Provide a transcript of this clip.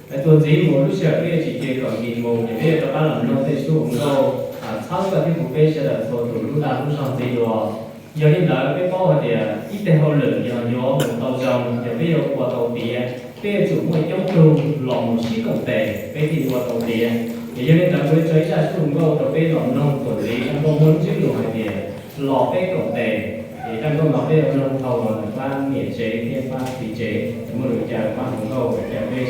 Tuag ntxiv mus lub sij hawm peb yuav tsis cia kom nkim mus ces peb yuav rov qab los mloog tej xub hauv nkauj txhawb koj thiab kuv peb sawv daws txhua tus lub dag lub zog ntxiv dua. Yog li ntawd peb paub hais tias ib teg hauj lwm yog yuav mus tau zoo, yog peb yuav ua tau tiav, peb yuav tsum muaj coob tug los mus sib koom tes peb thiaj ua tau tiav. Ces yog li ntawd kuv yuav tso ib zaj xub hauv nkauj rau peb los mloog txuas ntxiv. Zaj nkauj muaj lub ntsiab lus hais tias los peb koom tes. Ces zaj nkauj no peb yuav mloog dhau los ntawm pab niam tsev thiab pab txiv tsev, muaj lus cas pab hauv nkauj ua cas peb